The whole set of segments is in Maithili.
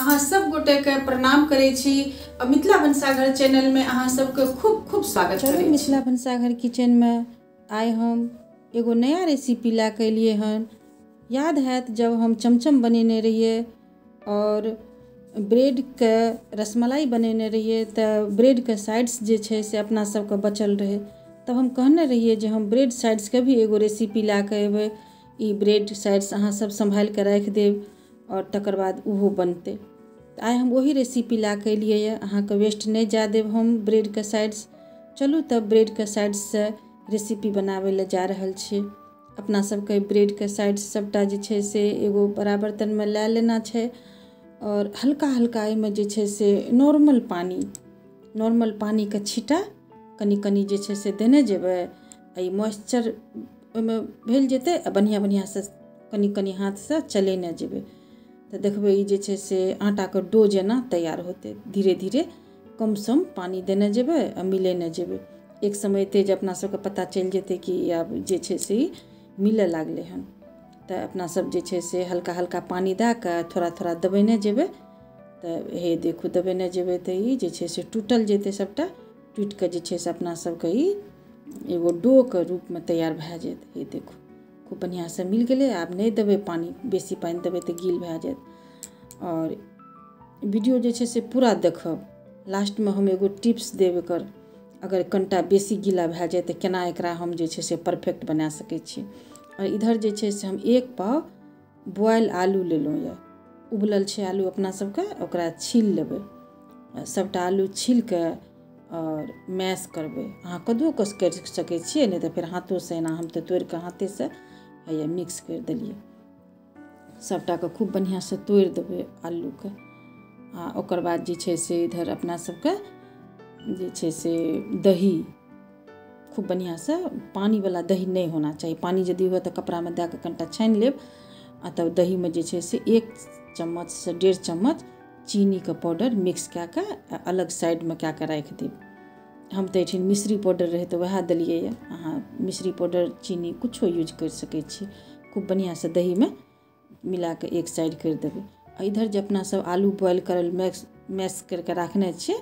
अहाँ सब गोटे के प्रणाम करै छी। मिथिला भनसाघर चैनल में अहाँ सबके खूब खूब स्वागत करै छी। मिथिला भनसाघर किचन में आइ हम एगो नया रेसिपी लए के एलियै हन। याद हैत जब हम चमचम बनेने रहियै और ब्रेड के रसमलाई बनेने रहियै तऽ ब्रेड के साइड्स जे छै से अपना सबके बचल रहै। तब हम कहने रहियै जे हम ब्रेड साइड्स के भी एगो रेसिपी लए के एबै। ई ब्रेड साइड्स अहाँ सब सम्भालि के राखि देब और तकर बाद ओहो बनतै। आइ हम वही रेसिपी लए के एलियै यऽ, अहाँके वेस्ट नहि जाय देब हम ब्रेड के साइड्स। चलू तब ब्रेड के साइड्ससँ रेसिपी बनाबै लए जा रहल छी। अपना सबके ब्रेड के साइड्स सबटा जे छै से एगो बड़ा बर्तनमे लए लेना छै और हल्का हल्का एहिमे जे छै से नॉर्मल पानीके छींटा कनि कनि जे छै से देने जेबै। ई मॉइस्चर ओहिमे भेल जेतै आ बढ़िआँ बढ़िआँसँ कनि कनि हाथसँ चलेने जेबै तऽ देखबै ई जे छै से आटाके डो जेना तैयार होतै। धीरे धीरे कम सम पानी देने जेबै आ मिलेने जेबै। एक समय एतै जे अपना सबके पता चलि जेतै कि आब जे छै से ई मिलऽ लागलै हन। तऽ अपना सब जे छै से हल्का हल्का पानी दए कऽ थोड़ा थोड़ा दबेने जेबै। तऽ हे देखू दबेने जेबै तऽ ई जे छै से टूटल जेतै। सबटा टूटि कऽ जे छै से अपना सबके ई एगो डोके रूपमे तैयार भए जायत। हे देखू खूब बढ़िआँसँ मिल गेलै। आब नहि देबै पानी, बेसी पानि देबै तऽ गील भए जायत। और वीडियो जे छै से पूरा देखब। लास्टमे हम एगो टिप्स देब एकर, अगर कनिटा बेसी गीला भए जाय तऽ केना एकरा हम जे छै से परफेक्ट बना सकै छी। और इधर जे छै से हम 1 पाव बॉयल आलू लेलहुँ यऽ। उबलल छै आलू अपना सबके, ओकरा छील लेबै। सबटा आलू छील कऽ और मैश करबै। अहाँ कद्दूकस करि सकै छियै, नहि तऽ फेर हाथोसँ एना हम तऽ तोड़िकऽ हाथेसँ हैया मिक्स करि देलियै। सबटाके खूब बढ़िआँसँ तोड़ि देबै आलूके। आ ओकर बाद जे छै से इधर अपना सबके जे छै से दही खूब बढ़िआँसँ, पानीवला दही नहि होना चाही। पानी यदि हुए तऽ कपड़ामे दए कऽ कनिटा छानि लेब। आ तब दहीमे जे छै से 1 चम्मचसँ 1.5 चम्मच चीनीके पाउडर मिक्स कए कऽ अलग साइडमे कए कऽ राखि देब। हम तऽ एहिठाम मिश्री पाउडर रहै तऽ वएह देलियै यऽ। अहाँ मिश्री पाउडर चीनी कुछो यूज करि सकै छी। खूब बढ़िआँसँ दहीमे मिला कऽ एक साइड करि देबै। आ इधर जे अपना सब आलू बॉयल करल मैश करिके राखने छियै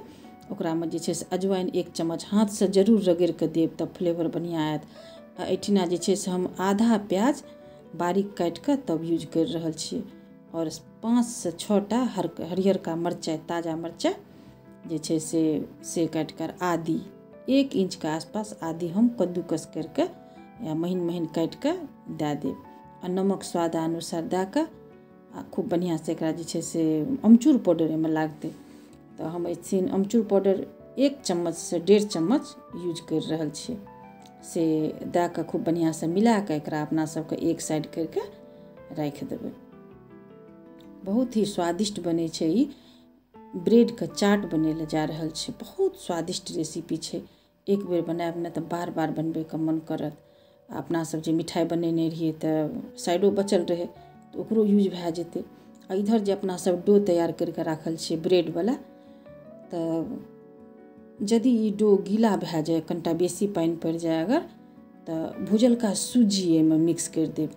ओकरामे जे छै से अजवाइन 1 चम्मच हाथसँ जरूर रगड़ि कऽ देब तब फ्लेवर बढ़िआँ आयत। आ एहिठिना जे छै से हम आधा प्याज बारीक काटि कऽ तब यूज करि रहल छियै। और 5 से 6 टा हरियरका मरचाइ, ताजा मरचाइ जे छै से काटि कऽ आदि 1 इंचके आसपास आदि हम कद्दूकस करिके या महीन महीन काटि कऽ दए देब। आ नमक स्वाद अनुसार दए कऽ आ खूब बढ़िआँसँ एकरा जे छै से अमचूर पाउडर एहिमे लागतै। तऽ हम एहिठिन अमचूर पाउडर 1 चम्मचसँ 1.5 चम्मच यूज करि रहल छियै। से दए कऽ खूब बढ़िआँसँ मिला कऽ एकरा अपना सबके एक साइड करिके राखि देबै। बहुत ही स्वादिष्ट बनै छै ई ब्रेडके चाट बनै लए जा रहल छै। बहुत स्वादिष्ट रेसिपी छै। एक बेर बनायब ने तऽ बार बार बनबैके मन करत। अपना सब जे मिठाइ बनेने रहियै तऽ साइडो बचल रहै तऽ ओकरो यूज भए जेतै। आ इधर जे अपना सब डो तैयार करिके राखल छियै ब्रेडवला, तऽ यदि ई डो गीला भए जाय, कनिटा बेसी पानि पड़ि जाय अगर, तऽ भुजलका सूजी एहिमे मिक्स करि देब।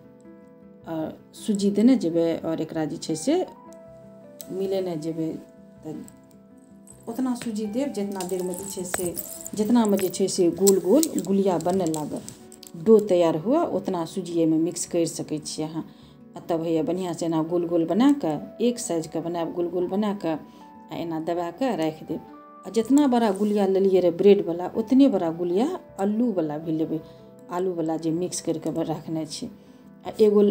आ सूजी देने जेबै और एकरा जे छै से मिलेने जेबै। तऽ उतना सूजी देब जितना देरमे जे छै से जितनामे जे छै से गोल गोल गुलिया बनय लागत, डो तैयार हुए, उतना सूजी एहिमे मिक्स करि सकै छियै अहाँ। आ तब हैया बढ़िआँसँ एना गोल गोल बना कऽ एक साइजके बनायब, गोल गोल बना कऽ आ एना दबा कऽ राखि देब। आ जितना बड़ा गुलिया लेलियै रहए ब्रेडवला उतने बड़ा गुलिया आलूवला भी लेबै। आलूवला जे मिक्स करिके राखने छी। आ एगो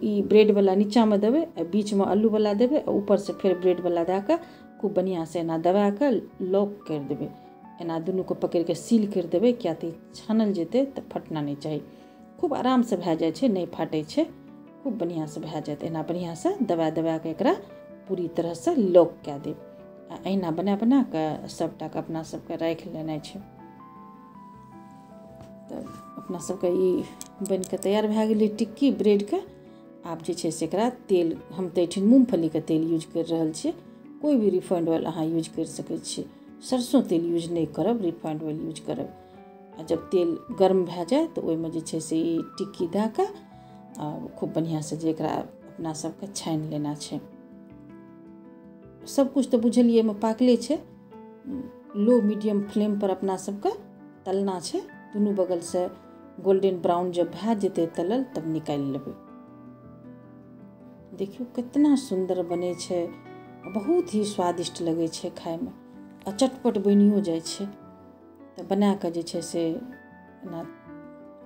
ई ब्रेडवला नीचाँमे देबै आ बीचमे आलूवला देबै आ ऊपरसँ फेर ब्रेडवला दए कऽ खूब बढ़िआँसँ एना दबा कऽ लॉक करि देबै। एना दुनूके पकड़िके सील करि देबै, किया तऽ छानल जेतै तऽ फटना नहि चाही। खूब आरामसँ भए जाइ छै, नहि फाटै छै, खूब बढ़िआँसँ भए जायत। एना बढ़िआँसँ दबा दबा कऽ एकरा पूरी तरहसँ लॉक कए देब। आ एहिना बना बना कऽ सबटाके अपना सबके राखि लेनाइ छै। तऽ अपना सबके ई बनिकऽ तैयार भए गेलै टिक्की ब्रेडके। आब जे छै से एकरा तेल, हम तऽ एहिठाम मूँगफलीके तेल यूज करि रहल छियै। कोइ भी रिफाइंड ऑयल अहाँ यूज करि सकै छियै। सरसों तेल यूज नहि करब, रिफाइंड ऑयल यूज करब। आ जब तेल गर्म भए जाय तऽ ओहिमे जे छै से ई टिक्की दए कऽ आ खूब बढ़िआँसँ जे एकरा अपना सबके छानि लेना छै। सब कुछ तऽ बुझलियै एहिमे पाकले छै। लो मीडियम फ्लेम पर अपना सबके तलना छै। दुनू बगल से गोल्डन ब्राउन जब भए जेतै तलल तब निकालि लेबै। देखियौ कितना सुन्दर बनै छै, बहुत ही स्वादिष्ट लगै छै खायमे आ चटपट बनियो जाइ छै। तऽ बना कऽ जे छै से एना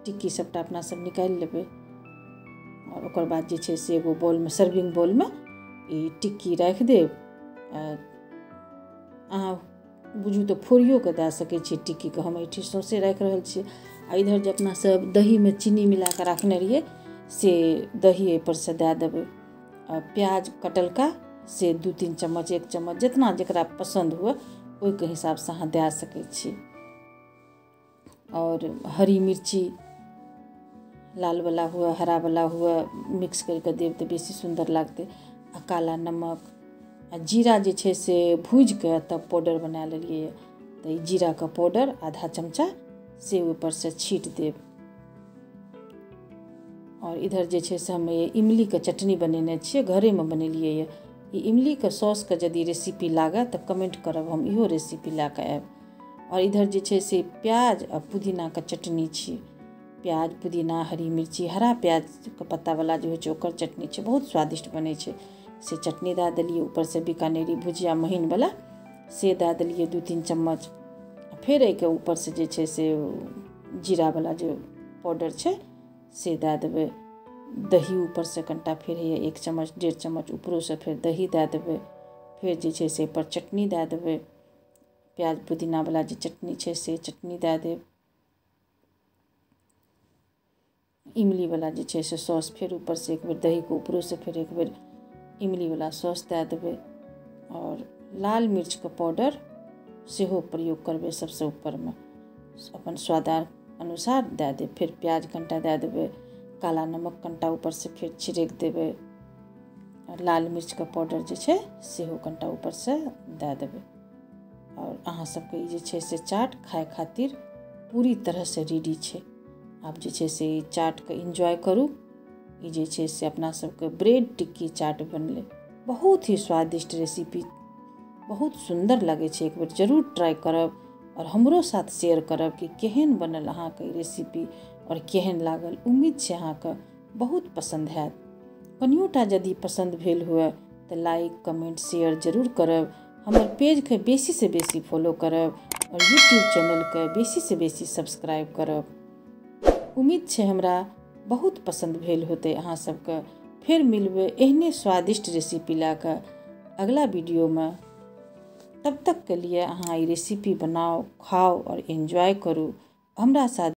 टिक्की सबटा अपना सब निकालि लेबै। आओर ओकर बाद जे छै से एगो बॉलमे, सर्विंग बॉलमे ई टिक्की राखि देब। अहाँ बुझू तऽ फोड़ियोके दए सकै छियै टिक्कीके, हम एहिठाम सौँसे राखि रहल छियै। आ इधर जे अपना सब दहीमे चीनी मिलाकऽ राखने रहियै से दही एहिपर से दए देबै। आ प्याज कटलका से 2-3 चम्मच 1 चम्मच जितना जकरा पसन्द हुए ओहिके हिसाबसँ अहाँ दए सकै छी। आओर हरी मिर्ची लाल वाला हुए हरा वाला हुए मिक्स करिके देब तऽ बेसी सुन्दर लागतै। आ काला नमक आ जीरा जे छै से भूजिके तब पाउडर बना लेलियै। तऽ ई जीराके पाउडर आधा चमचा से ऊपरसँ छीट देब। और इधर जे छै से हम इमलीके चटनी बनेने छियै, घरेमे बनेलियै ये। ई इमलीके सॉसके यदि रेसिपी लागत तऽ कमेंट करब, हम इहो रेसिपी लए कऽ आयब। और इधर जे छै से प्याज आ पुदीनाके चटनी छियै। प्याज पुदीना हरी मिर्ची हरा प्याजके पत्तावला जे होइ छै ओकर चटनी छै, बहुत स्वादिष्ट बनै छै। से चटनी दए देलियै। ऊपरसँ बीकानेरी भुजिया महीनवला से दए देलियै 2-3 चम्मच। फेर एहिके ऊपरसँ जे छै से जीरावला जे पाउडर छै से दए देबै। दही ऊपरसँ कनिटा फेर होइए 1 चम्मच 1.5 चम्मच ऊपरोसँ फेर दही दए देबै। फेर जे छै से एहिपर चटनी दए देबै, प्याज पुदीनावला जे चटनी छै से चटनी दए देब। इमलीवला जे छै से सॉस फेर ऊपरसँ एक बेर दहीके ऊपरोसँ फेर एक बेर इमलीवला सॉस दए देबै। आओर लाल मिर्चके पाउडर सेहो प्रयोग करबै सबसँ ऊपरमे, अपन स्वाद अनुसार दए देब। फेर प्याज कनिटा दए देबै, काला नमक कनिटा ऊपरसँ फेर छिड़क देबै। आओर लाल मिर्चके पाउडर जे छै सेहो कनिटा ऊपरसँ दए देबै। आओर अहाँ सबके ई जे छै से चाट खाय खातिर पूरी तरहसँ रेडी छै। आब जे छै से ई चाटके एन्जॉय करू। ई जे छै से अपना सबके ब्रेड टिक्की चाट बनलै, बहुत ही स्वादिष्ट रेसिपी, बहुत सुन्दर लगै छै। एक बेर जरूर ट्राई करब और हमरो साथ शेयर करब कि केहन बनल अहाँके रेसिपी और केहन लागल। उम्मीद छै अहाँके बहुत पसन्द हैत। कनियोटा यदि पसन्द भेल हुए तऽ लाइक कमेंट शेयर जरूर करब। हमर पेजके बेसीसँ बेसी फॉलो करब और यूट्यूब चैनलके बेसीसँ बेसी सब्सक्राइब करब। उम्मीद छै हमरा बहुत पसन्द भेल होतै अहाँ सबके। फेर मिलबै एहने स्वादिष्ट रेसिपी लए कऽ अगला वीडियोमे। तब तक के लिए अहाँ ई रेसिपी बनाओ, खाओ और एन्जॉय करू। हमरा साथ